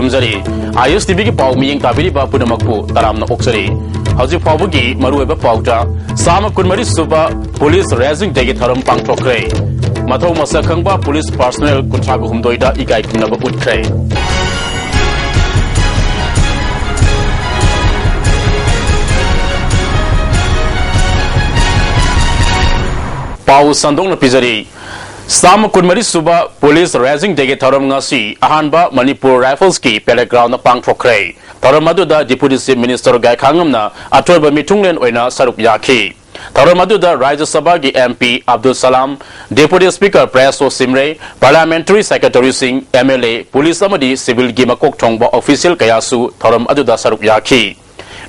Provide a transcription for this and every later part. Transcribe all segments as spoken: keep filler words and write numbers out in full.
ꯈꯨꯔꯨꯝꯖꯔꯤ꯫ ꯑꯥꯏ ꯑꯦꯁ T ꯚꯤꯒꯤ ꯄꯥꯎ ꯃꯤꯠꯌꯦꯡ ꯇꯥꯕꯤꯔꯤꯕ ꯄꯨꯝꯅꯃꯛꯄꯨ ꯇꯔꯥꯝꯅ ꯑꯣꯛꯆꯔꯤ꯫ ꯍꯧꯖꯤꯛ ꯐꯥꯎꯕꯒꯤ ꯃꯔꯨꯑꯣꯏꯕ ꯄꯥꯎꯇ, ꯆꯥꯝꯃ ꯀꯨꯟꯃꯔꯤ ꯁꯨꯕ ꯄꯨꯂꯤꯁ Raising Dayꯒꯤ ꯊꯧꯔꯝ ꯄꯥꯡꯊꯣꯛꯈ꯭ꯔꯦ꯫ ꯃꯊꯧ ꯃꯁꯛ ꯈꯪꯕ ꯄꯨꯂꯤꯁ personnel ꯀꯨꯟꯊ꯭ꯔꯥꯒ ꯍꯨꯝꯗꯣꯏꯗ ꯏꯀꯥꯏ ꯈꯨꯝꯅꯕ ꯎꯠꯈ꯭ꯔꯦ꯫ ꯄꯥꯎ ꯁꯟꯗꯣꯛꯅ ꯄꯤꯖꯔꯤ꯫ ꯆꯥꯝꯃ ꯀꯨꯟꯃꯔꯤ ꯁꯨꯕ ꯄꯨꯂꯤꯁ Raising Dayꯒꯤ ꯊꯧꯔꯝ ꯉꯁꯤ ꯑꯍꯥꯟꯕ ꯃꯅꯤꯄꯨꯔ ꯔꯥꯏꯐꯜꯁꯀꯤ parade groundꯗ ꯄꯥꯡꯊꯣꯛꯈ꯭ꯔꯦ꯫ ꯊꯧꯔꯝ ꯑꯗꯨꯗ Deputy Chief Minister ꯒꯥꯏꯈꯥꯉꯝꯅ ꯑꯊꯣꯏꯕ ꯃꯤꯊꯨꯡꯂꯦꯟ ꯑꯣꯏꯅ ꯁꯔꯨꯛ ꯌꯥꯈꯤ꯫ ꯊꯧꯔꯝ ꯑꯗꯨꯗ ꯔꯥꯖ꯭ꯌ ꯁꯚꯥꯒꯤ M P Abdul Salam, Deputy Speaker ꯄ꯭ꯔꯦꯁꯣ ꯁꯤꯝꯔꯦ, Parliamentary Secretaryꯁꯤꯡ, M L A, police ꯑꯃꯗꯤ ꯁꯤꯚꯤꯜꯒꯤ ꯃꯀꯣꯛ ꯊꯣꯡꯕ official ꯀꯌꯥꯁꯨ ꯊꯧꯔꯝ ꯑꯗꯨꯗ ꯁꯔꯨꯛ ꯌꯥꯈꯤ꯫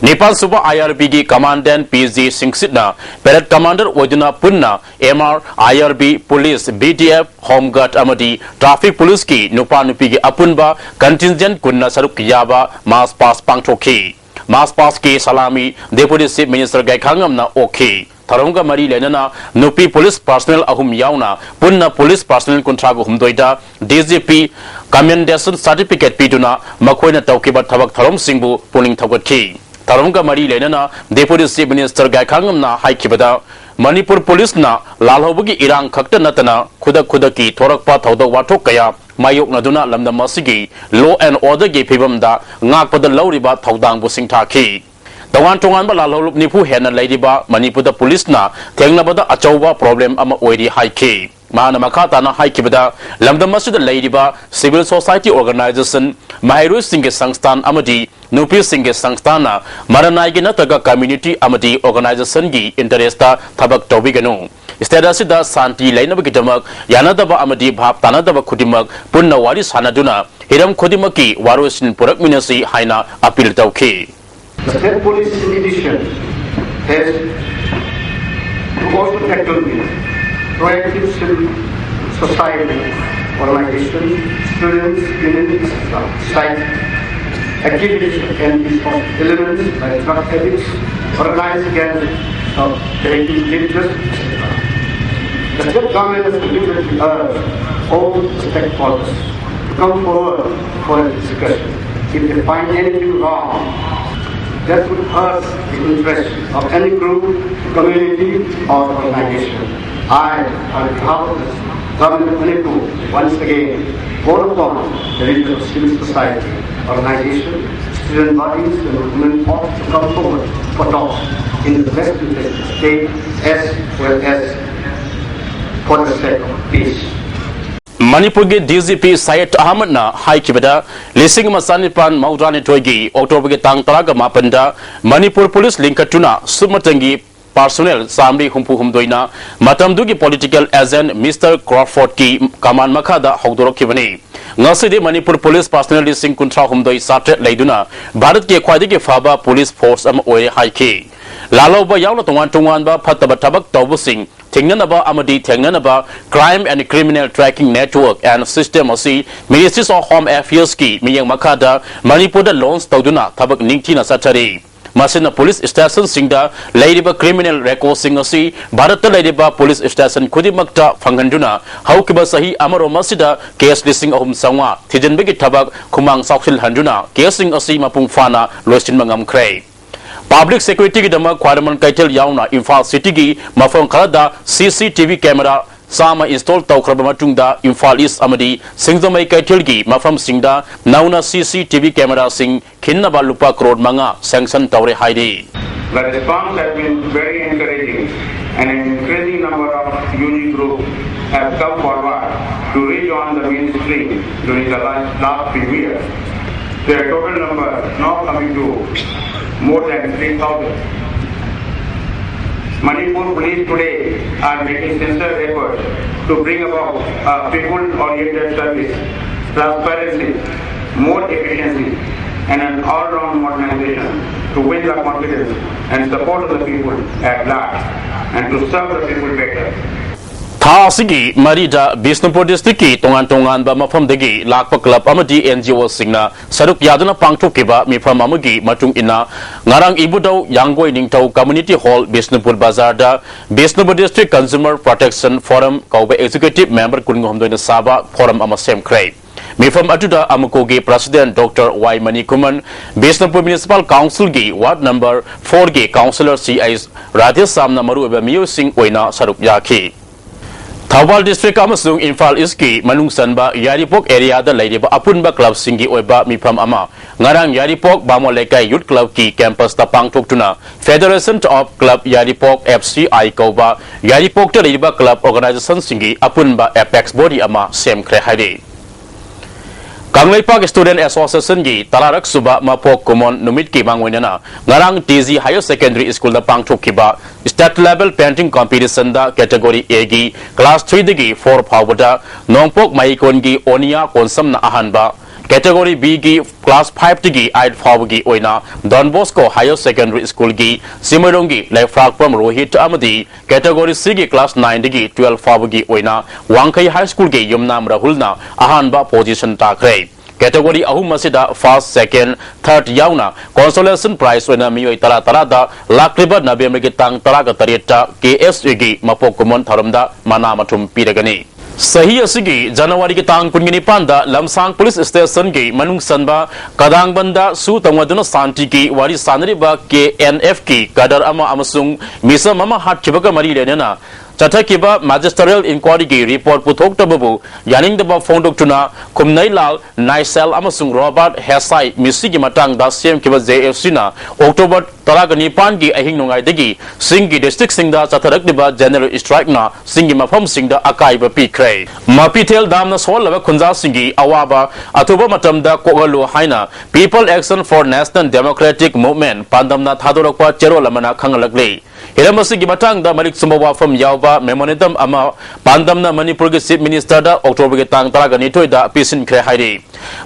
ꯅꯤꯄꯥꯟ ꯁꯨꯕ I R Bꯒꯤ Commandant P G ꯁꯤꯡꯁꯤꯠꯅ parade commander ꯑꯣꯏꯗꯨꯅ ꯄꯨꯟꯅ M R, I R B, police, B D F, Home Guard ꯑꯃꯗꯤ Traffic ꯄꯨꯂꯤꯁꯀꯤ ꯅꯨꯄꯥ ꯅꯨꯄꯤꯒꯤ ꯑꯄꯨꯟꯕ contingent ꯀꯨꯟꯅ ꯁꯔꯨꯛ ꯌꯥꯕ march past ꯄꯥꯡꯊꯣꯛꯈꯤ꯫ March pastꯀꯤ ꯁꯂꯥꯃꯤ Deputy Chief Minister ꯒꯥꯏꯈꯥꯉꯝꯅ ꯑꯣꯛꯈꯤ꯫ ꯊꯧꯔꯝꯒ ꯃꯔꯤ ꯂꯩꯅꯅ ꯅꯨꯄꯤ ꯄꯨꯂꯤꯁ personnel ꯑꯍꯨꯝ ꯌꯥꯎꯅ ꯄꯨꯟꯅ ꯄꯨꯂꯤꯁ personnel ꯀꯨꯟꯊ꯭ꯔꯥꯒ ꯍꯨꯝꯗꯣꯏꯗ D G P commendation certificate ꯄꯤꯗꯨꯅ ꯃꯈꯣꯏꯅ ꯇꯧꯈꯤꯕ ꯊꯕꯛ ꯊꯧꯔꯝꯁꯤꯡꯕꯨ ꯄꯨꯛꯅꯤꯡ ꯊꯧꯒꯠꯈꯤ꯫ ꯊꯧꯔꯝꯒ ꯃꯔꯤ ꯂꯩꯅꯅ Deputy Chief Minister ꯒꯥꯏꯈꯥꯉꯝꯅ ꯍꯥꯏꯈꯤꯕꯗ, ꯃꯅꯤꯄꯨꯔ ꯄꯨꯂꯤꯁꯅ ꯂꯥꯜꯍꯧꯕꯒꯤ ꯏꯔꯥꯡ ꯈꯛꯇ ꯅꯠꯇꯅ ꯈꯨꯗꯛ ꯈꯨꯗꯛꯀꯤ ꯊꯣꯔꯛꯄ ꯊꯧꯗꯣꯛ ꯋꯥꯊꯣꯛ ꯀꯌꯥ ꯃꯥꯌꯣꯛꯅꯗꯨꯅ ꯂꯝꯗꯝ ꯑꯁꯤꯒꯤ law and orderꯒꯤ ꯐꯤꯕꯝꯗ ꯉꯥꯛꯄꯗ ꯂꯧꯔꯤꯕ ꯊꯧꯗꯥꯡꯕꯨ ꯁꯤꯡꯊꯥꯈꯤ꯫ ꯇꯣꯉꯥꯟ ꯇꯣꯉꯥꯟꯕ ꯂꯥꯜꯍꯧꯂꯨꯞ ꯅꯤꯐꯨ ꯍꯦꯟꯅ ꯂꯩꯔꯤꯕ ꯃꯅꯤꯄꯨꯔꯗ ꯄꯨꯂꯤꯁꯅ ꯊꯦꯡꯅꯕꯗ ꯑꯆꯧꯕ problem ꯑꯃ ꯑꯣꯏꯔꯤ ꯍꯥꯏꯈꯤ꯫ ꯃꯍꯥꯛꯅ ꯃꯈꯥ ꯇꯥꯅ ꯍꯥꯏꯈꯤꯕꯗ, ꯂꯝꯗꯝ ꯑꯁꯤꯗ ꯂꯩꯔꯤꯕ civil society organisation, ꯃꯍꯩꯔꯣꯏꯁꯤꯡꯒꯤ ꯁꯪꯁꯊꯥꯟ ꯑꯃꯗꯤ ꯅꯨꯄꯤꯁꯤꯡꯒꯤ ꯁꯪꯁꯊꯥꯟꯅ ꯃꯔꯅꯥꯏꯒꯤ ꯅꯠꯇ꯭ꯔꯒ community ꯑꯃꯗꯤ organisationꯒꯤ interestꯇ ꯊꯕꯛ ꯇꯧꯕꯤꯒꯅꯨ꯫ State ꯑꯁꯤꯗ ꯁꯥꯟꯇꯤ ꯂꯩꯅꯕꯒꯤꯗꯃꯛ ꯌꯥꯅꯗꯕ ꯑꯃꯗꯤ ꯚꯥꯞ ꯇꯥꯅꯗꯕ ꯈꯨꯗꯤꯡꯃꯛ ꯄꯨꯟꯅ ꯋꯥꯔꯤ ꯁꯥꯅꯗꯨꯅ ꯍꯤꯔꯝ ꯈꯨꯗꯤꯡꯃꯛꯀꯤ ꯋꯥꯔꯣꯏꯁꯤꯟ ꯄꯨꯔꯛꯃꯤꯟꯅꯁꯤ ꯍꯥꯏꯅ appeal ꯇꯧꯈꯤ꯫ The state police in addition has to also tackle with proactive civil society organizations, students, communities, like activities and elements like drug habits, organized gangs of drinking liquor, et cetera. The state government has committed to urge all stakeholders Come forward for a discussion if they find anything wrong that would hurt the interest of any group, community, or organization. I, on behalf of the Government of Manipur, once again call upon the leaders of civil society, organization, student bodies, and women all to come forward for talks in the best interest of the state as well as for the sake of peace. ꯃꯅꯤꯄꯨꯔꯒꯤ D G P ꯁꯌꯦꯗ ꯑꯍꯃꯗꯅ ꯍꯥꯏꯈꯤꯕꯗ, ꯂꯤꯁꯤꯡ ꯑꯃ ꯆꯥꯅꯤꯄꯥꯟ ꯃꯧꯗ꯭ꯔꯥꯅꯤꯊꯣꯏꯒꯤ ꯑꯣꯛꯇꯣꯕꯔꯒꯤ ꯇꯥꯡ ꯇꯔꯥꯒ ꯃꯥꯄꯟꯗ Manipur police ꯂꯤꯡꯈꯠꯇꯨꯅ ꯁꯨꯞꯅꯇꯪꯒꯤ personal ꯆꯥꯃꯔꯤ ꯍꯨꯝꯐꯨ ꯍꯨꯝꯗꯣꯏꯅ ꯃꯇꯝꯗꯨꯒꯤ ꯄꯣꯂꯤꯇꯤꯀꯦꯜ ꯑꯦꯖꯦꯟ ꯃꯤꯁꯇꯔ ꯀ꯭ꯔꯣꯐꯣꯔꯗꯀꯤ ꯀꯃꯥꯟ ꯃꯈꯥꯗ ꯍꯧꯗꯣꯔꯛꯈꯤꯕꯅꯤ꯫ ꯉꯁꯤꯗꯤ ꯃꯅꯤꯄꯨꯔ ꯄꯨꯂꯤꯁ ꯄꯥꯔꯁꯣꯅꯦꯜ ꯂꯤꯁꯤꯡ ꯀꯨꯟꯊ꯭ꯔꯥ ꯍꯨꯝꯗꯣꯏ ꯆꯥꯇ꯭ꯔꯦꯠ ꯂꯩꯗꯨꯅ ꯚꯥꯔꯠꯀꯤ ꯈ꯭ꯋꯥꯏꯗꯒꯤ ꯐꯕ ꯄꯨꯂꯤꯁ ꯐꯣꯔꯁ ꯑꯃ ꯑꯣꯏꯔꯦ ꯍꯥꯏꯈꯤ꯫ ꯂꯥꯜꯍꯧꯕ ꯌꯥꯎꯅ ꯇꯣꯉꯥꯟ ꯇꯣꯉꯥꯟꯕ ꯐꯠꯇꯕ ꯊꯕꯛ ꯇꯧꯕꯁꯤꯡ ꯊꯤꯡꯅꯅꯕ ꯑꯃꯗꯤ ꯊꯦꯡꯅꯅꯕ Crime and Criminal Tracking Network and System ꯑꯁꯤ Ministries of Home Affairs ꯀꯤ ꯃꯤꯠꯌꯦꯡ ꯃꯈꯥꯗ ꯃꯅꯤꯄꯨꯔꯗ ꯂꯣꯟꯆ ꯇꯧꯗꯨꯅ ꯊꯕꯛ ꯅꯤꯡꯊꯤꯅ ꯆꯠꯊꯔꯤ꯫ ꯃꯁꯤꯅ ꯄꯨꯂꯤꯁ ꯁ꯭ꯇꯦꯁꯟꯁꯤꯡꯗ ꯂꯩꯔꯤꯕ ꯀ꯭ꯔꯤꯃꯤꯅꯦꯜ ꯔꯦꯀꯣꯔꯗꯁꯤꯡ ꯑꯁꯤ ꯚꯥꯔꯠꯇ ꯂꯩꯔꯤꯕ ꯄꯨꯂꯤꯁ ꯁ꯭ꯇꯦꯁꯟ ꯈꯨꯗꯤꯡꯃꯛꯇ ꯐꯪꯍꯟꯗꯨꯅ ꯍꯧꯈꯤꯕ ꯆꯍꯤ ꯑꯃꯔꯣꯝ ꯑꯁꯤꯗ ꯀꯦꯁ ꯂꯤꯁꯤꯡ ꯑꯍꯨꯝ ꯆꯥꯝꯃꯉꯥ ꯊꯤꯖꯤꯟꯕꯒꯤ ꯊꯕꯛ ꯈꯨꯃꯥꯡ ꯆꯥꯎꯁꯤꯜꯍꯟꯗꯨꯅ ꯀꯦꯁꯁꯤꯡ ꯑꯁꯤ ꯃꯄꯨꯡ ꯐꯥꯅ ꯂꯣꯏꯁꯤꯟꯕ ꯉꯝꯈ꯭ꯔꯦ꯫ ꯄꯕ꯭ꯂꯤꯛ ꯁꯦꯀ꯭ꯌꯨꯔꯤꯇꯤꯒꯤꯗꯃꯛ ꯈ꯭ꯋꯥꯏꯔꯝꯕꯟ ꯀꯩꯊꯦꯜ ꯌꯥꯎꯅ ꯏꯝꯐꯥꯜ ꯁꯤꯇꯤꯒꯤ ꯃꯐꯝ ꯈꯔꯗ ꯁꯤ ꯁꯤ ꯇꯤ ꯚꯤ ꯀꯦꯃꯦꯔꯥ ꯆꯥꯝꯃ ꯏꯟꯁꯇꯣꯜ ꯇꯧꯈ꯭ꯔꯕ ꯃꯇꯨꯡꯗ ꯏꯝꯐꯥꯜ ꯏꯁ ꯑꯃꯗꯤ ꯁꯤꯡꯖꯃꯩ ꯀꯩꯊꯦꯜꯒꯤ ꯃꯐꯝꯁꯤꯡꯗ ꯅꯧꯅ ꯁꯤ ꯁꯤ ꯇꯤ ꯚꯤ ꯀꯦꯃꯦꯔꯥꯁꯤꯡ ꯈꯤꯟꯅꯕ ꯂꯨꯄꯥ ꯀ꯭ꯔꯣꯔ ꯃꯉꯥ ꯁꯦꯡꯁꯟ ꯇꯧꯔꯦ ꯍꯥꯏꯔꯤ꯫ The response has been very encouraging, and an increasing number of U G groups have come forward to rejoin the mainstream during the last, last few years. Their total number now coming to more than three thousand. Manipur police today are making sincere efforts to bring about a people-oriented service, transparency, more efficiency, and an all-round modernization to win the confidence and support of the people at large and to serve the people better. ꯊꯥ ꯑꯁꯤꯒꯤ ꯃꯔꯤꯗ ꯕꯤꯁꯅꯨꯄꯨꯔ ꯗꯤꯁꯇ꯭ꯔꯤꯛꯀꯤ ꯇꯣꯉꯥꯟ ꯇꯣꯉꯥꯟꯕ ꯃꯐꯝꯗꯒꯤ ꯂꯥꯛꯄ club ꯑꯃꯗꯤ and G ꯑꯣꯁꯤꯡꯅ ꯁꯔꯨꯛ ꯌꯥꯗꯨꯅ ꯄꯥꯡꯊꯣꯛꯈꯤꯕ ꯃꯤꯐꯝ ꯑꯃꯒꯤ ꯃꯇꯨꯡ ꯏꯟꯅ, ꯉꯔꯥꯡ ꯏꯕꯨꯙꯧ ꯌꯥꯡꯒꯣꯏ ꯅꯤꯡꯊꯧ ꯀꯝꯃ꯭ꯌꯨꯅꯤꯇꯤ ꯍꯣꯜ ꯕꯤꯁꯅꯨꯄꯨꯔ ꯕꯖꯥꯔꯗ Bishnupur district consumer protection form ꯀꯧꯕ ꯑꯦꯛꯖꯤꯀ꯭ꯌꯨꯇꯤꯚ ꯃꯦꯝꯕꯔ ꯀꯨꯟꯒ ꯍꯨꯝꯗꯣꯏꯅ ꯁꯥꯕ ꯐꯣꯔꯝ ꯑꯃ ꯁꯦꯝꯈ꯭ꯔꯦ꯫ ꯃꯤꯐꯝ ꯑꯗꯨꯗ ꯑꯃꯨꯀꯣꯒꯤ President Doctor Y ꯃꯅꯤꯀꯨꯃꯟ, Bishnupur Municipal Councilꯒꯤ Ward number fourꯒꯤ Councillor C H ꯔꯥꯙꯦꯁ꯭ꯌꯥꯝꯅ ꯃꯔꯨꯑꯣꯏꯕ ꯃꯤꯑꯣꯏꯁꯤꯡ ꯑꯣꯏꯅ ꯁꯔꯨꯛ ꯌꯥꯈꯤ꯫ ꯊꯧꯕꯥꯜ District ꯑꯃꯁꯨꯡ ꯏꯝꯐꯥꯜ Eastꯀꯤ ꯃꯅꯨꯡ ꯆꯟꯕ ꯌꯥꯏꯔꯤꯄꯣꯛ areaꯗ ꯂꯩꯔꯤꯕ ꯑꯄꯨꯟꯕ clubꯁꯤꯡꯒꯤ ꯑꯣꯏꯕ ꯃꯤꯐꯝ ꯑꯃ ꯉꯔꯥꯡ ꯌꯥꯏꯔꯤꯄꯣꯛ ꯕꯥꯃꯣꯟ ꯂꯩꯀꯥꯏ Youth Clubꯀꯤ campusꯇ ꯄꯥꯡꯊꯣꯛꯇꯨꯅ Federation of Club Yairipok, F C I ꯀꯧꯕ ꯌꯥꯏꯔꯤꯄꯣꯛꯇ ꯂꯩꯔꯤꯕ club organizationꯁꯤꯡꯒꯤ ꯑꯄꯨꯟꯕ apex body ꯑꯃ ꯁꯦꯝꯈ꯭ꯔꯦ ꯍꯥꯏꯔꯤ꯫ ꯀꯪꯂꯩꯄꯥꯛ Student Associationꯒꯤ ꯇꯔꯥꯔꯛ ꯁꯨꯕ ꯃꯄꯣꯛ ꯀꯨꯝꯑꯣꯟ ꯅꯨꯃꯤꯠꯀꯤ ꯃꯥꯡꯑꯣꯏꯅꯅ ꯉꯔꯥꯡ T G Higher Secondary Schoolꯗ ꯄꯥꯡꯊꯣꯛꯈꯤꯕ State Level Painting Competitionꯗ Category Aꯒꯤ Class threeꯗꯒꯤ four ꯐꯥꯎꯕꯗ ꯅꯣꯡꯄꯣꯛ ꯃꯍꯩꯀꯣꯟꯒꯤ ꯑꯣꯅꯤꯌꯥ ꯀꯣꯟꯁꯝꯅ ꯑꯍꯥꯟꯕ, Category Bꯒꯤ Class fiveꯇꯒꯤ eight ꯐꯥꯎꯕꯒꯤ ꯑꯣꯏꯅ Don Bosco Higher Secondary Schoolꯒꯤ ꯆꯤꯡꯃꯩꯔꯣꯡꯒꯤ ꯂꯩꯐ꯭ꯔꯥꯛꯄꯝ Rohit ꯑꯃꯗꯤ Category Cꯒꯤ Class nineꯗꯒꯤ twelve ꯐꯥꯎꯕꯒꯤ ꯑꯣꯏꯅ ꯋꯥꯡꯈꯩ High Schoolꯒꯤ ꯌꯨꯝꯅꯥꯝ ꯔꯥꯍꯨꯜꯅ ꯑꯍꯥꯟꯕ position ꯇꯥꯈ꯭ꯔꯦ꯫ Category ꯑꯍꯨꯝ ꯑꯁꯤꯗ first, second, third ꯌꯥꯎꯅ consolation prize ꯑꯣꯏꯅ ꯃꯤꯑꯣꯏ ꯇꯔꯥ ꯇꯔꯥꯗ ꯂꯥꯛꯂꯤꯕ Novemberꯒꯤ ꯇꯥꯡ ꯇꯔꯥꯒ ꯇꯔꯦꯠꯇ KSUꯒꯤ ꯃꯄꯣꯛ ꯀꯨꯝꯑꯣꯟ ꯊꯧꯔꯝꯗ ꯃꯅꯥ ꯃꯊꯨꯝ ꯄꯤꯔꯒꯅꯤ꯫ ꯆꯍꯤ ꯑꯁꯤꯒꯤ Januaryꯒꯤ ꯇꯥꯡ ꯀꯨꯟꯒ ꯅꯤꯄꯥꯟꯗ ꯂꯝꯁꯥꯡ Police Stationꯒꯤ ꯃꯅꯨꯡ ꯆꯟꯕ ꯀꯗꯥꯡꯕꯟꯗ ꯁꯨ ꯇꯧꯅꯗꯨꯅ ꯁꯥꯟꯇꯤꯒꯤ ꯋꯥꯔꯤ ꯁꯥꯟꯅꯔꯤꯕ KNFꯀꯤ cadre ꯑꯃ ꯑꯃꯁꯨꯡ ꯃꯤꯆꯝ ꯑꯃ ꯍꯥꯠꯈꯤꯕꯒ ꯃꯔꯤ ꯂꯩꯅꯅ ꯆꯠꯊꯈꯤꯕ magisterial inquiryꯒꯤ report ꯄꯨꯊꯣꯛꯇꯕꯕꯨ ꯌꯥꯅꯤꯡꯗꯕ ꯐꯣꯡꯗꯣꯛꯇꯨꯅ ꯈꯨꯝꯅꯩꯂꯥꯜ ꯅꯥꯏꯁꯦꯜ ꯑꯃꯁꯨꯡ ꯔꯣꯕꯥꯔꯠ ꯍꯦꯁꯥꯏ ꯃꯤꯁꯤꯒꯤ ꯃꯇꯥꯡꯗ ꯁꯦꯝꯈꯤꯕ JFCꯅ October ꯇꯔꯥꯒ ꯅꯤꯄꯥꯟꯒꯤ ꯑꯍꯤꯡ ꯅꯣꯡꯌꯥꯏꯗꯒꯤ ꯆꯤꯡꯒꯤ districtꯁꯤꯡꯗ ꯆꯠꯊꯔꯛꯂꯤꯕ general strikeꯅ ꯆꯤꯡꯒꯤ ꯃꯐꯝꯁꯤꯡꯗ ꯑꯀꯥꯏꯕ ꯄꯤꯈ꯭ꯔꯦ꯫ ꯃꯄꯤꯊꯦꯜ damꯅ ꯁꯣꯛꯍꯜꯂꯕ ꯈꯨꯟꯖꯥꯁꯤꯡꯒꯤ ꯑꯋꯥꯕ ꯑꯊꯨꯕ ꯃꯇꯝꯗ ꯀꯣꯛꯍꯜꯂꯨ ꯍꯥꯏꯅ People Action for National Democratic Movement ꯄꯥꯟꯗꯝꯅ ꯊꯥꯗꯣꯔꯛꯄ ꯆꯦꯔꯣꯜ ꯑꯃꯅ ꯈꯪꯍꯜꯂꯛꯂꯤ꯫ ꯍꯤꯔꯝ ꯑꯁꯤꯒꯤ ꯃꯇꯥꯡꯗ ꯃꯔꯤꯛ ꯆꯨꯝꯕ ꯋꯥꯐꯝ ꯌꯥꯎꯕ memorandum ꯑꯃ ꯄꯥꯟꯗꯝꯅ ꯃꯅꯤꯄꯨꯔꯒꯤ Chief Ministerꯗ Octoberꯒꯤ ꯇꯥꯡ ꯇꯔꯥꯒ ꯅꯤꯊꯣꯏꯗ ꯄꯤꯁꯤꯟꯈ꯭ꯔꯦ ꯍꯥꯏꯔꯤ꯫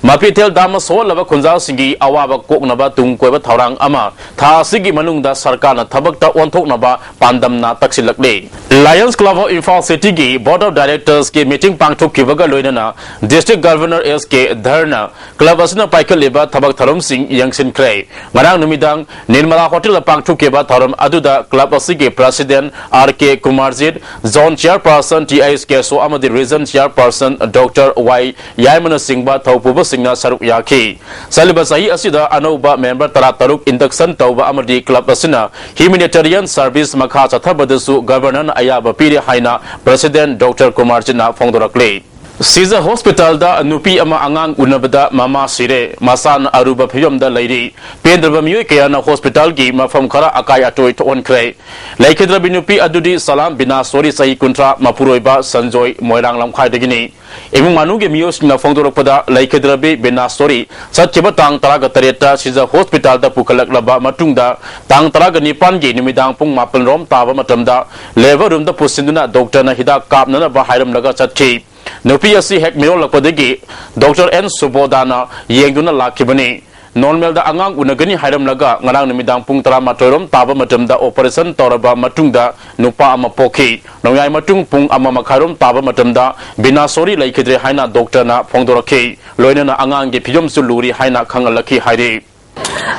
ꯃꯄꯤꯊꯦꯜ damꯅ ꯁꯣꯛꯍꯜꯂꯕ ꯈꯨꯟꯖꯥꯁꯤꯡꯒꯤ ꯑꯋꯥꯕ ꯀꯣꯛꯅꯕ ꯇꯨꯡ ꯀꯣꯏꯕ ꯊꯧꯔꯥꯡ ꯑꯃ ꯊꯥ ꯑꯁꯤꯒꯤ ꯃꯅꯨꯡꯗ ꯁꯔꯀꯥꯔꯅ ꯊꯕꯛꯇ ꯑꯣꯟꯊꯣꯛꯅꯕ ꯄꯥꯟꯗꯝꯅ ꯇꯛꯁꯤꯜꯂꯛꯂꯤ꯫ Lions Club of Imphal Cityꯒꯤ Board of Directorsꯀꯤ meeting ꯄꯥꯡꯊꯣꯛꯈꯤꯕꯒ ꯂꯣꯏꯅꯅ District Governor S K ꯙꯔꯅ club ꯑꯁꯤꯅ ꯄꯥꯏꯈꯠꯂꯤꯕ ꯊꯕꯛ ꯊꯧꯔꯝꯁꯤꯡ ꯌꯦꯡꯁꯤꯟꯈ꯭ꯔꯦ꯫ ꯉꯔꯥꯡ ꯅꯨꯃꯤꯗꯥꯡ ꯅꯤꯔꯃꯂꯥ Hotelꯗ ꯄꯥꯡꯊꯣꯛꯈꯤꯕ ꯊꯧꯔꯝ ꯑꯗꯨꯗ club ꯑꯁꯤꯒꯤ President R K Kumarjit, Zone Chairperson T H Keso ꯑꯃꯗꯤ Region Chairperson Doctor Y ꯌꯥꯏꯃꯅꯆꯤꯡꯕ ꯊꯧꯄꯨꯕꯁꯤꯡꯅ ꯁꯔꯨꯛ ꯌꯥꯈꯤ꯫ ꯆꯠꯂꯤꯕ ꯆꯍꯤ ꯑꯁꯤꯗ ꯑꯅꯧꯕ member ꯇꯔꯥꯇꯔꯨꯛ induction ꯇꯧꯕ ꯑꯃꯗꯤ club ꯑꯁꯤꯅ humanitarian service ꯃꯈꯥ ꯆꯠꯊꯕꯗꯁꯨ Governorꯅ ꯑꯌꯥꯕ ꯄꯤꯔꯦ ꯍꯥꯏꯅ President Doctor Kumarjitꯅ ꯐꯣꯡꯗꯣꯔꯛꯂꯤ꯫ ꯁꯤꯖ ꯍꯣꯁꯄꯤꯇꯥꯜꯗ ꯅꯨꯄꯤ ꯑꯃ ꯑꯉꯥꯡ ꯎꯅꯕꯗ ꯃꯃꯥ ꯁꯤꯔꯦ꯫ ꯃꯁꯥꯅ ꯑꯔꯨꯕ ꯐꯤꯕꯝꯗ ꯂꯩꯔꯤ꯫ ꯄꯦꯟꯗ꯭ꯔꯕ ꯃꯤꯑꯣꯏ ꯀꯌꯥꯅ ꯍꯣꯁꯄꯤꯇꯥꯜꯒꯤ ꯃꯐꯝ ꯈꯔ ꯑꯀꯥꯏ ꯑꯇꯣꯏ ꯊꯣꯛꯍꯟꯈ꯭ꯔꯦ꯫ ꯂꯩꯈꯤꯗ꯭ꯔꯕꯤ ꯅꯨꯄꯤ ꯑꯗꯨꯗꯤ ꯁꯂꯥꯝ ꯕꯤꯅꯥꯁꯣꯔꯤ, ꯆꯍꯤ ꯀꯨꯟꯊ꯭ꯔꯥ, ꯃꯄꯨꯔꯣꯏꯕ ꯁꯟꯖꯣꯏ, ꯃꯣꯏꯔꯥꯡ ꯂꯝꯈꯥꯏꯗꯒꯤꯅꯤ꯫ ꯏꯃꯨꯡ ꯃꯅꯨꯡꯒꯤ ꯃꯤꯑꯣꯏꯁꯤꯡꯅ ꯐꯣꯡꯗꯣꯔꯛꯄꯗ, ꯂꯩꯈꯤꯗ꯭ꯔꯕꯤ ꯕꯤꯅꯥꯁꯣꯔꯤ ꯆꯠꯈꯤꯕ ꯇꯥꯡ ꯇꯔꯥꯒ ꯇꯔꯦꯠꯇ ꯁꯤꯖ ꯍꯣꯁꯄꯤꯇꯥꯜꯗ ꯄꯨꯈꯠꯂꯛꯂꯕ ꯃꯇꯨꯡꯗ, ꯇꯥꯡ ꯇꯔꯥꯒ ꯅꯤꯄꯥꯟꯒꯤ ꯅꯨꯃꯤꯗꯥꯡ ꯄꯨꯡ ꯃꯥꯄꯟ ꯔꯣꯝ ꯇꯥꯕ ꯃꯇꯝꯗ labor roomꯗ ꯄꯨꯁꯤꯟꯗꯨꯅ doctorꯅ ꯍꯤꯗꯥꯛ ꯀꯥꯞꯅꯅꯕ ꯍꯥꯏꯔꯝꯂꯒ ꯆꯠꯈꯤ꯫ ꯅꯨꯄꯤ ꯑꯁꯤ ꯍꯦꯛ ꯃꯤꯔꯣꯜꯂꯛꯄꯗꯒꯤ Doctor N ꯁꯨꯕꯣꯗꯥꯅ ꯌꯦꯡꯗꯨꯅ ꯂꯥꯛꯈꯤꯕꯅꯤ꯫ Normalꯗ ꯑꯉꯥꯡ ꯎꯅꯒꯅꯤ ꯍꯥꯏꯔꯝꯂꯒ ꯉꯔꯥꯡ ꯅꯨꯃꯤꯗꯥꯡ ꯄꯨꯡ ꯇꯔꯥꯃꯥꯊꯣꯏ ꯔꯣꯝ ꯇꯥꯕ ꯃꯇꯝꯗ operation ꯇꯧꯔꯕ ꯃꯇꯨꯡꯗ ꯅꯨꯄꯥ ꯑꯃ ꯄꯣꯛꯈꯤ꯫ ꯅꯣꯡꯌꯥꯏ ꯃꯇꯨꯡ ꯄꯨꯡ ꯑꯃ ꯃꯈꯥꯏ ꯔꯣꯝ ꯇꯥꯕ ꯃꯇꯝꯗ ꯕꯤꯅꯥꯁꯣꯔꯤ ꯂꯩꯈꯤꯗ꯭ꯔꯦ ꯍꯥꯏꯅ doctorꯅ ꯐꯣꯡꯗꯣꯔꯛꯈꯤ꯫ ꯂꯣꯏꯅꯅ ꯑꯉꯥꯡꯒꯤ ꯐꯤꯕꯝꯁꯨ ꯂꯨꯔꯤ ꯍꯥꯏꯅ ꯈꯪꯍꯜꯂꯛꯈꯤ ꯍꯥꯏꯔꯤ꯫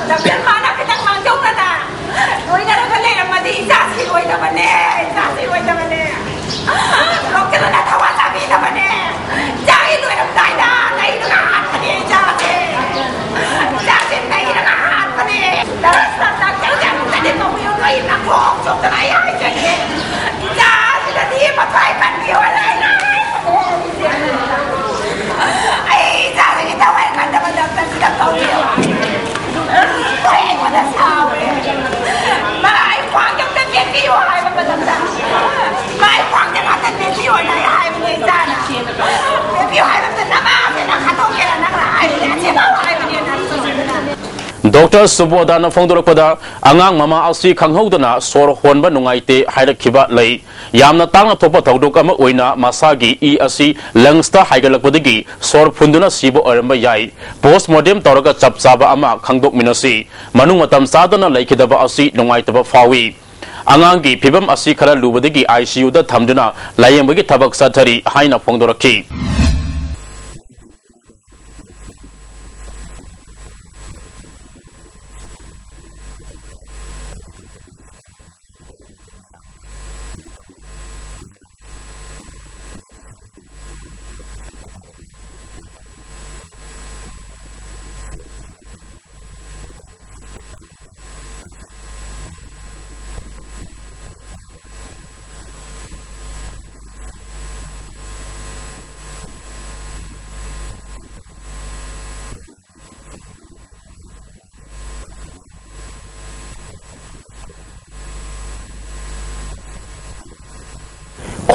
ꯗꯣꯛꯇꯔ ꯃꯥꯅ ꯈꯤꯇꯪ ꯃꯥꯡꯖꯧꯅꯅ ꯂꯣꯏꯅꯔꯒ ꯂꯩꯔꯝꯃꯗꯤ ꯏꯆꯥꯁꯤ ꯑꯣꯏꯗꯕꯅꯦ, ꯏꯆꯥꯁꯤ ꯑꯣꯏꯗꯕꯅꯦ꯫ ꯗꯣꯛꯇꯔꯅ ꯊꯋꯥ ꯆꯥꯕꯤꯗꯕꯅꯦ꯫ ꯏꯆꯥꯒꯤ ꯂꯣꯏꯔꯝꯗꯥꯏꯗ ꯂꯩꯔꯒ ꯍꯥꯠꯄꯅꯦ ꯏꯆꯥꯁꯦ꯫ ꯏꯆꯥꯁꯦ ꯂꯩꯔꯒ ꯍꯥꯠꯄꯅꯦ꯫ ꯗꯣꯛꯇꯔ ꯆꯪꯗꯗꯤ ꯇꯧꯕꯤꯌꯨ, ꯅꯣꯏ ꯅꯈꯣꯡ ꯆꯣꯛꯇꯅ ꯑꯩ ꯍꯥꯏꯖꯒꯦ꯫ ꯏꯆꯥꯁꯤꯗꯗꯤ ꯃꯊ꯭ꯋꯥꯏ ꯀꯟꯕꯤꯌꯣ ꯍꯥꯏꯅ ꯑꯩ ꯏꯆꯥꯁꯤꯒꯤ ꯊꯋꯥꯏ ꯀꯟꯗꯕ ꯗꯣꯛꯇꯔꯁꯤꯗ ꯀꯧꯕꯤꯌꯣ꯫ ꯍꯣꯏ, ꯑꯩꯉꯣꯟꯗ ꯁꯥꯎꯔꯦ꯫ ꯃꯥ ꯑꯩ ꯈ꯭ꯋꯥꯡꯗ ꯑꯝꯇ ꯃꯦꯠꯄꯤꯌꯣ ꯍꯥꯏꯕ ꯃꯇꯝꯗ, ꯃꯥ ꯑꯩ ꯈ꯭ꯋꯥꯡꯗ ꯉꯥꯛꯇ ꯃꯦꯠꯄꯤꯌꯣꯅ ꯑꯩ ꯍꯥꯏꯕꯅꯦ ꯏꯆꯥꯅ꯫ ꯃꯦꯠꯄꯤꯌꯣ ꯍꯥꯏꯕ ꯃꯇꯝꯗ, "ꯅꯃꯥꯁꯦ ꯅꯪ ꯍꯥꯠꯇꯣꯛꯀꯦꯔꯥ ꯅꯪꯅ ꯍꯥꯏꯕꯅꯦ, ꯑꯁꯤꯐꯥꯎ ꯍꯥꯏꯕꯅꯦ ꯅꯪ ꯁꯤꯗꯅ꯫" ꯗꯣꯛꯇꯔ ꯁꯨꯕꯣꯗꯥꯅ ꯐꯣꯡꯗꯣꯔꯛꯄꯗ, ꯑꯉꯥꯡ ꯃꯃꯥ ꯑꯁꯤ ꯈꯪꯍꯧꯗꯅ ꯁꯣꯔ ꯍꯣꯟꯕ ꯅꯨꯡꯉꯥꯏꯇꯦ ꯍꯥꯏꯔꯛꯈꯤꯕ ꯂꯩ꯫ ꯌꯥꯝꯅ ꯇꯥꯡꯅ ꯊꯣꯛꯄ ꯊꯧꯗꯣꯛ ꯑꯃ ꯑꯣꯏꯅ ꯃꯁꯥꯒꯤ ꯏ ꯑꯁꯤ lungsꯇ ꯍꯥꯏꯒꯠꯂꯛꯄꯗꯒꯤ ꯁꯣꯔ ꯐꯨꯟꯗꯨꯅ ꯁꯤꯕ ꯑꯣꯏꯔꯝꯕ ꯌꯥꯏ꯫ Postmortem ꯇꯧꯔꯒ ꯆꯞ ꯆꯥꯕ ꯑꯃ ꯈꯪꯗꯣꯛꯃꯤꯟꯅꯁꯤ꯫ ꯃꯅꯨꯡ ꯃꯇꯝ ꯆꯥꯗꯅ ꯂꯩꯈꯤꯗꯕ ꯑꯁꯤ ꯅꯨꯡꯉꯥꯏꯇꯕ ꯐꯥꯎꯏ꯫ ꯑꯉꯥꯡꯒꯤ ꯐꯤꯕꯝ ꯑꯁꯤ ꯈꯔ ꯂꯨꯕꯗꯒꯤ ICUꯗ ꯊꯝꯗꯨꯅ ꯂꯥꯌꯦꯡꯕꯒꯤ ꯊꯕꯛ ꯆꯠꯊꯔꯤ ꯍꯥꯏꯅ ꯐꯣꯡꯗꯣꯔꯛꯈꯤ꯫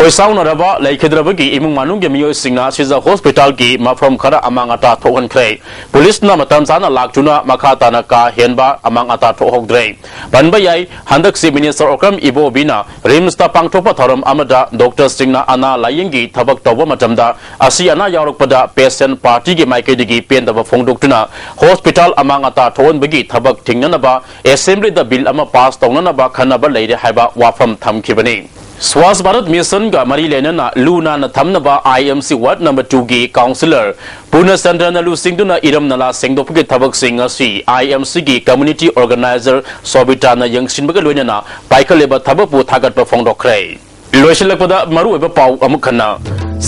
ꯈꯣꯏꯁꯥꯎꯅꯔꯕ ꯂꯩꯈꯤꯗ꯭ꯔꯕꯒꯤ ꯏꯃꯨꯡ ꯃꯅꯨꯡꯒꯤ ꯃꯤꯑꯣꯏꯁꯤꯡꯅ ꯁꯤꯖ ꯍꯣꯁꯄꯤꯇꯥꯜꯒꯤ ꯃꯐꯝ ꯈꯔ ꯑꯃꯥꯡ ꯑꯇꯥ ꯊꯣꯛꯍꯟꯈ꯭ꯔꯦ꯫ ꯄꯨꯂꯤꯁꯅ ꯃꯇꯝ ꯆꯥꯅ ꯂꯥꯛꯇꯨꯅ ꯃꯈꯥ ꯇꯥꯅ ꯀꯥ ꯍꯦꯟꯕ ꯑꯃꯥꯡ ꯑꯇꯥ ꯊꯣꯛꯍꯧꯗ꯭ꯔꯦ꯫ ꯄꯟꯕ ꯌꯥꯏ, ꯍꯟꯗꯛꯁꯤ ꯃꯤꯅꯤꯁꯇꯔ ꯑꯣꯀ꯭ꯔꯝ ꯏꯕꯣꯕꯤꯅ ꯔꯤꯝꯁꯇ ꯄꯥꯡꯊꯣꯛꯄ ꯊꯧꯔꯝ ꯑꯃꯗ ꯗꯣꯛꯇꯔꯁꯤꯡꯅ ꯑꯅꯥ ꯂꯥꯌꯦꯡꯒꯤ ꯊꯕꯛ ꯇꯧꯕ ꯃꯇꯝꯗ ꯑꯁꯤ ꯑꯅꯥ ꯌꯥꯎꯔꯛꯄꯗ ꯄꯦꯁꯦꯟ ꯄꯥꯔꯇꯤꯒꯤ ꯃꯥꯏꯀꯩꯗꯒꯤ ꯄꯦꯟꯗꯕ ꯐꯣꯡꯗꯣꯛꯇꯨꯅ ꯍꯣꯁꯄꯤꯇꯥꯜ ꯑꯃꯥꯡ ꯑꯇꯥ ꯊꯣꯛꯍꯟꯕꯒꯤ ꯊꯕꯛ ꯊꯤꯡꯅꯅꯕ ꯑꯦꯁꯦꯝꯕ꯭ꯂꯤꯗ ꯕꯤꯜ ꯑꯃ ꯄꯥꯁ ꯇꯧꯅꯅꯕ ꯈꯟꯅꯕ ꯂꯩꯔꯦ ꯍꯥꯏꯕ ꯋꯥꯐꯝ ꯊꯝꯈꯤꯕꯅꯤ꯫ ꯁ꯭ꯋꯥꯁ ꯚꯥꯔꯠ ꯃꯤꯁꯟꯒ ꯃꯔꯤ ꯂꯩꯅꯅ ꯂꯨ ꯅꯥꯟꯅ ꯊꯝꯅꯕ ꯑꯥꯏ ꯑꯦꯝ ꯁꯤ ꯋꯥꯔꯗ ꯅꯝꯕꯔ ꯇꯨꯒꯤ ꯀꯥꯎꯟꯁꯤꯂꯔ ꯄꯨꯔꯅꯆꯟꯗ꯭ꯔꯅ ꯂꯨꯆꯤꯡꯗꯨꯅ ꯏꯔꯝ ꯅꯂꯥ ꯁꯦꯡꯗꯣꯛꯄꯒꯤ ꯊꯕꯛꯁꯤꯡ ꯉꯁꯤ ꯑꯥꯏ ꯑꯦꯝ ꯁꯤꯒꯤ ꯀꯝꯃ꯭ꯌꯨꯅꯤꯇꯤ ꯑꯣꯔꯒꯅꯥꯏꯖꯔ ꯁꯣꯕꯤꯇꯥꯅ ꯌꯦꯡꯁꯤꯟꯕꯒ ꯂꯣꯏꯅꯅ ꯄꯥꯏꯈꯠꯂꯤꯕ ꯊꯕꯛꯄꯨ ꯊꯥꯒꯠꯄ ꯐꯣꯡꯗꯣꯛꯈ꯭ꯔꯦ꯫ ꯂꯣꯏꯁꯤꯜꯂꯛꯄꯗ ꯃꯔꯨꯑꯣꯏꯕ ꯄꯥꯎ ꯑꯃꯨꯛ ꯍꯟꯅ꯫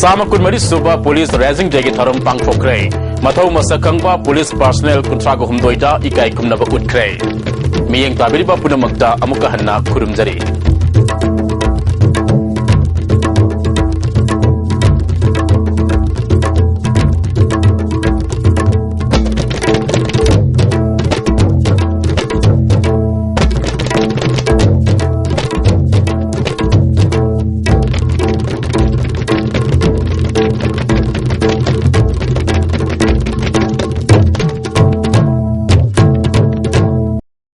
ꯆꯥꯝꯃ ꯀꯨꯟꯃꯔꯤ ꯁꯨꯕ ꯄꯨꯂꯤꯁ ꯔꯥꯏꯖꯤꯡ ꯗꯦꯒꯤ ꯊꯧꯔꯝ ꯄꯥꯡꯊꯣꯛꯈ꯭ꯔꯦ꯫ ꯃꯊꯧ ꯃꯁꯛ ꯈꯪꯕ ꯄꯨꯂꯤꯁ ꯄꯥꯔꯁꯅꯦꯜ ꯀꯨꯟꯊ꯭ꯔꯥꯒ ꯍꯨꯝꯗꯣꯏꯗ ꯏꯀꯥꯏ ꯈꯨꯝꯅꯕ ꯎꯠꯈ꯭ꯔꯦ꯫ ꯃꯤꯠꯌꯦꯡ ꯇꯥꯕꯤꯔꯤꯕ ꯄꯨꯝꯅꯃꯛꯇ ꯑꯃꯨꯛꯀ ꯍꯟꯅ ꯈꯨꯔꯨꯝꯖꯔꯤ꯫